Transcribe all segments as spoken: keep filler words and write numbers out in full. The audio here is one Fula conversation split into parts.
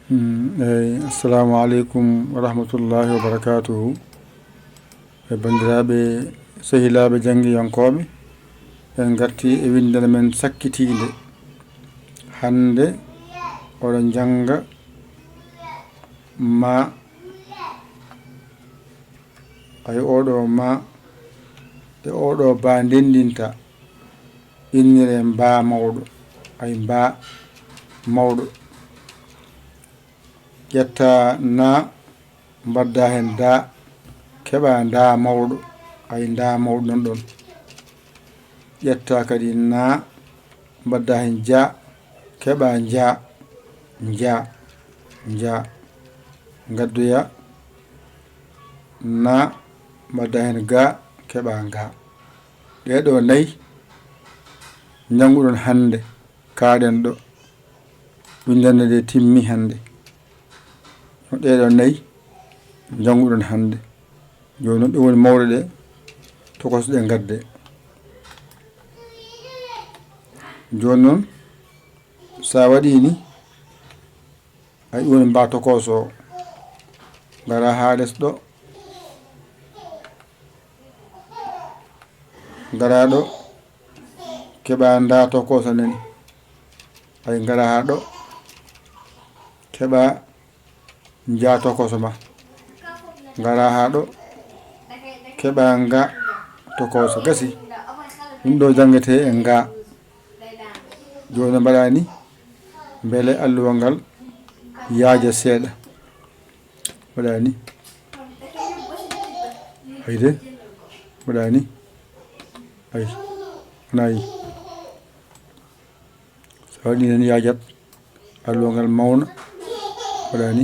Mm, eyi, assalamu aleykum wa rahmatullahi wa barakatuhu. E banndiraaɓe, sehilaaɓe janngiyankooɓe, en ngartii e winndere men sakkitiinde. Hannde oɗon njannga ma, ay oɗo ma, e oɗo ba ndenndinta, inniree mbaa mawɗo, ay mbaa mawɗo. Ƴetta na, mbaɗda heen da, keɓa nda mawɗo, ay nda mawɗo nan ɗon. Ƴetta kadi na, mbaɗda heen ja, keɓa nja, nja, nja. Ngaddoya na, mbaɗda heen ga, keɓa nga. Ɗee ɗoo nayi njannguɗon hannde, kaaɗen ɗo. Winndannde nde timmi hannde. Ɗee ɗoo nayi njannguɗon hannde. Jooni noon, ɗum woni mawɗo ɗe, tokoso ɗe ngadde. Jooni noon, so a waɗii ni, ay, ɗum woni mbaa tokoso o. Ngara haa les ɗo. Ngara ɗo. Keɓa nda tokoso nani. Ay, ngara haa ɗo. Keɓa nja tokoso ma. Ngara haa ɗo. Keɓa nga tokoso. Gasi. Ɗum ɗo janngetee e nga. Jooni mbaɗa ni, mbele alluwa ngal yaaja seeɗa. Mbaɗa ni. Ay de. Mbaɗa ni. Ay. Wona yi. So waɗi noon yaajat, alluwa ngal mawna, mbaɗa ni,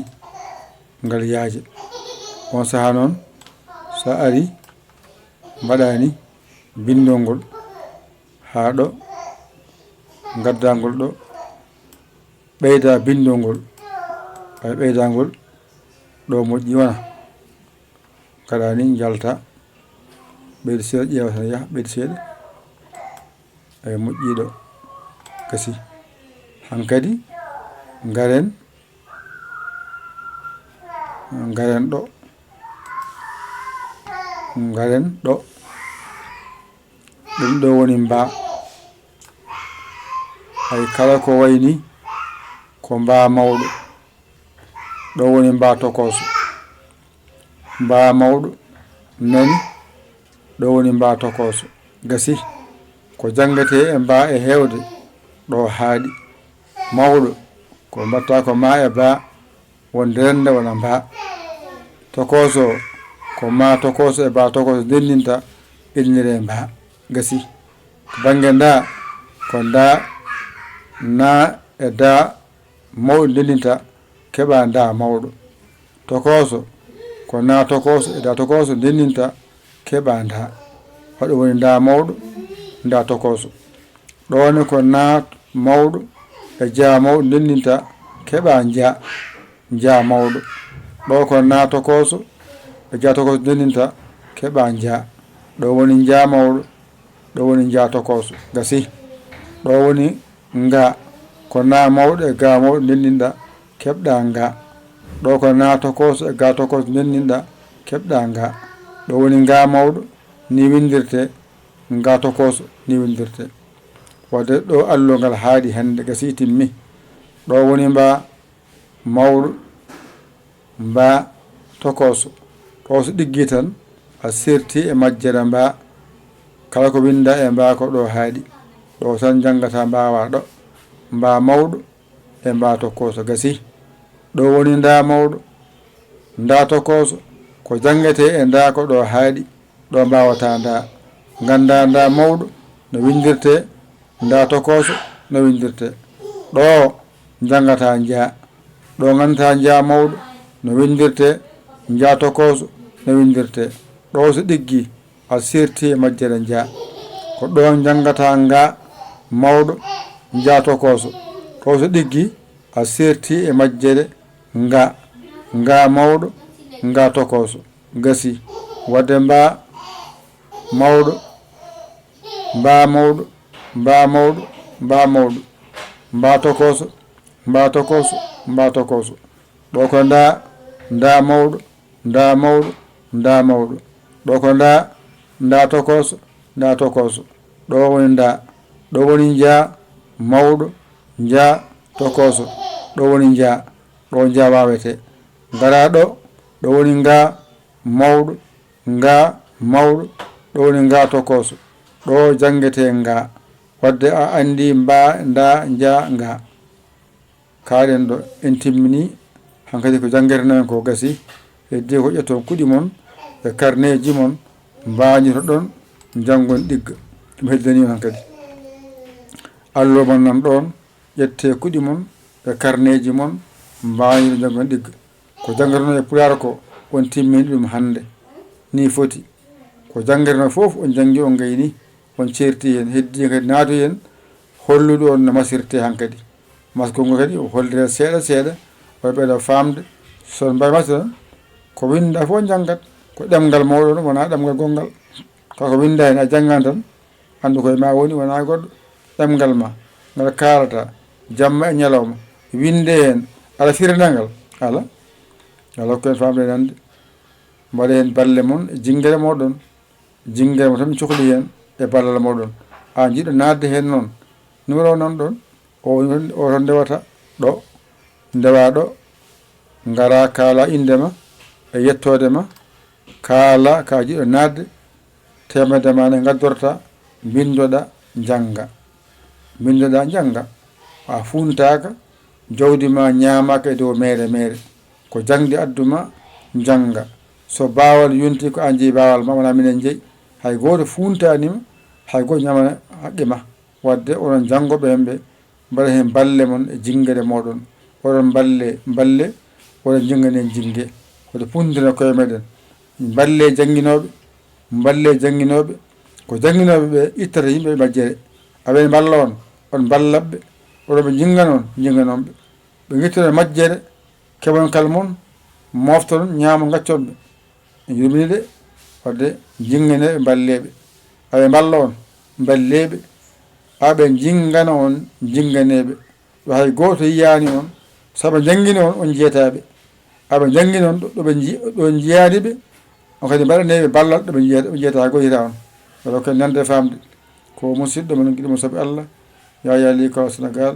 ngal yaaja. On sahaa noon, so a ari, mbaɗa ni, binndol ngol haa ɗo, ngadda ngol ɗo, ɓeyda binndol ngol, ay ɓeyda ngol ɗo moƴƴi wona. Ngaɗa ni njalta, ɓeydi seeɗa, ƴeewa tan yaha, ɓeydi seeɗa. Ay moƴƴiiɗo, gasi. Hankadi, ngaren, ngaren ɗo, ngaren ɗo. Ɗum ɗo woni mbaa. Hay kala ko wayni ko mbaa mawɗo. Ɗo woni mbaa tokoso. Mbaa mawɗo nani. Ɗo woni mbaa tokoso. Gasi. Ko janngetee e mbaa e heewde. Ɗo haaɗi. Mawɗo. Ko mbatta ko maa e baa. Wonde rennde wona mbaa. Tokoso, ko maa tokoso e baa tokoso ndenndinta, inniree mbaa. Gasi. Ko bannge ndaa, ko ndaa, naa e daa mawɗo ndenndinta, keɓa ndaa mawɗo. Tokoso, ko naa tokoso e daa tokoso ndenndinta, keɓa ndaa. Waɗi woni ndaa mawɗo, ndaa tokoso. Ɗo ne ko naa mawɗo e jaa mawɗo ndenndinta, keɓa njaa, njaa mawɗo. Ɗo ko naa tokoso e jaa tokoso ndenndinta, keɓa njaa. Ɗo woni njaa mawɗo, ɗo woni njaa tokoso. Gasi. Ɗo woni ngaa, ko naa mawɗo e gaa mawɗo ndenndinɗa, keɓɗa ngaa. Ɗo ko naa tokoso e gaa tokoso ndenndinɗa, keɓɗa ngaa. Ɗo woni ngaa mawɗo, ni winndirtee, ngaa tokoso, ni winndirtee. Wadde ɗo alluwa ngal haaɗi hannde, gasi timmi. Ɗo woni mbaa mawɗo, mbaa tokoso. Ɗo so ɗiggi tan, a serti e majjere mbaa. Kala ko winnda e mbaa ko ɗo haaɗi. Ɗo tan njanngata mbaawa ɗo. Mbaa mawɗo, e mbaa tokoso gasi. Ɗo woni ndaa mawɗo, ndaa tokoso, ko janngetee e ndaa ko ɗo haaɗi, ɗo mbaawata ndaa. Nganndaa ndaa mawɗo no winndirtee, ndaa tokoso no winndirtee. Ɗo njanngata njaa, ɗo nganndataa njaa mawɗo no winndirtee, njaa tokoso no winndirtee. Ɗo so ɗiggi, a serti e majjere njaa. Ko ɗo njanngata ngaa mawɗo, njaa tokoso. Ɗo so ɗiggi, a serti e majjere ngaa, ngaa mawɗo, ngaa tokoso. Gasi. Wadde mbaa mawɗo, mbaa mawɗo, mbaa mawɗo, mbaa mawɗo, mbaa tokoso, mbaa tokoso, mbaa tokoso. Ɗo ko ndaa, ndaa mawɗo, ndaa mawɗo, ndaa mawɗo. Ɗo ko ndaa, ndaa tokooso, ndaa tokooso. Ɗo woni ndaa, ɗo woni njaa, mawɗo, njaa, tokooso. Ɗo woni njaa, ɗo njaa waawetee. Ngaraa ɗo, ɗo woni ngaa, mawɗo, ngaa, mawɗo, ɗo woni ngaa tokooso. Ɗo janngetee ngaa. Wadde a anndii mbaa, ndaa, njaa, ngaa. Kaaɗen ɗo, en timminii, hankadi ko janngetenoɗen ko gasii, heddii ko ƴetton kuɗi mon e karneeji mon, mbañotoɗon, njanngon ɗigga. Ɗum heddanii on hankadi. Alluwa mon nan ɗoon, ƴettee kuɗi mon e karneeji mon, mbañotoɗon, njanngon ɗigga. Ko janngetenoɗon e Pulaar ko, on timmini ɗum hannde. Nii foti. Ko janngetenoɗon fof, on janngi, on ngayni, on ceerti heen. Heddii kadi naatoyen, hollude on no masirtee hankadi. Maskol ngol kadi, o hollira seeɗa seeɗa, o ɓeyda faamde. So on mbaawi masde tan, ko winndaa fof on njanngat, ko ɗemngal mooɗon, wonaa ɗemngal gonngal. Kaa ko winndaa heen, a janngan tan, anndu koye ma woni, wonaa goɗɗo. Ɗemngal ma, ngal kaalata, jamma e ñalawma, winndee heen, aɗa firina ngal? Alaa. Alaa ko en faamde nande. Mbaɗee heen balle mon e jinngere mooɗon. Jinngere mo tan mi cohli heen e ballal mooɗon. Aan jiɗɗo naatde heen noon, numéro o nan ɗoon, o, o tan ndewata ɗo, ndewaa ɗo, ngaraa kaalaa innde ma e yettoode ma, kaalaa ka jiɗɗo naatde, teemedde ma ne ngaddorta, mbinndoɗaa, njannga. Mbinndoɗaa, njannga. A fuuntaaka, jawdi ma ñaamaaka e dow meere meere. Ko jaŋde addu ma, njannga. So baawal yontii ko aan jeyi baawal ma, wonaa minen jeyi. Hay gooto fuuntaani ma, hay gooto ñaamaani haqqe ma. Wadde onon janngooɓe heen ɓe, mbaɗee heen balle mon e jinngere mooɗon. Oɗon mballe, mballe, oɗon njinnganee jinnge. Ko ɗe puuntinta koye meɗen. Mballe jannginooɓe, mballe jannginooɓe. Ko jannginooɓe ɓe ittata yimɓe e majjere. Aɓe mballa on, on mballa ɓe. Oɗon ɓe njinngan on, njinnganon ɓe. Ɓe ngittana majjere, keɓon kala mon, moftoɗon, ñaamon, ngaccon ɓe. En yurmini de, wadde njinnganee ɓe, mballee ɓe. Aɓe mballa on, mballee ɓe. Aɓe njinngan on, njinnganee ɓe. Ɓe hay gooto yiyaani on, sabu njanngini on, on njeyataa ɓe. Aɓe njanngini on, ɗo, ɗo ɓe nji-, ɗo njiyaani ɓe, on kadi mbaɗanee ɓe ballal, ɗo ɓe njiyata, ɓe njeyataa hay gooto yiyataa on. Wala ko en nande faamde. Ko musidɗo mon, giɗo mon sabu Allah, Yaya Ly Kolo Sénégal.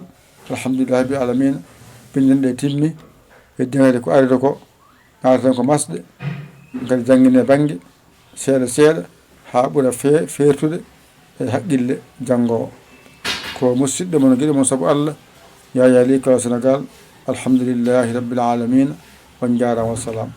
Alhamdulillahi rabbil alamina. Binndin ɗe timmi, heddii kadi ko arde ko, naataten ko masɗe, kadi janngine bannge seeɗa seeɗa, haa ɓura fe-, feertude e haqqille janngoowo. Ko musidɗo mon, giɗo mon sabu Allah, Yaya Ly Kolo Sénégal. Alhamdulillahi rabbil alamina. On njaaraama, wassalam.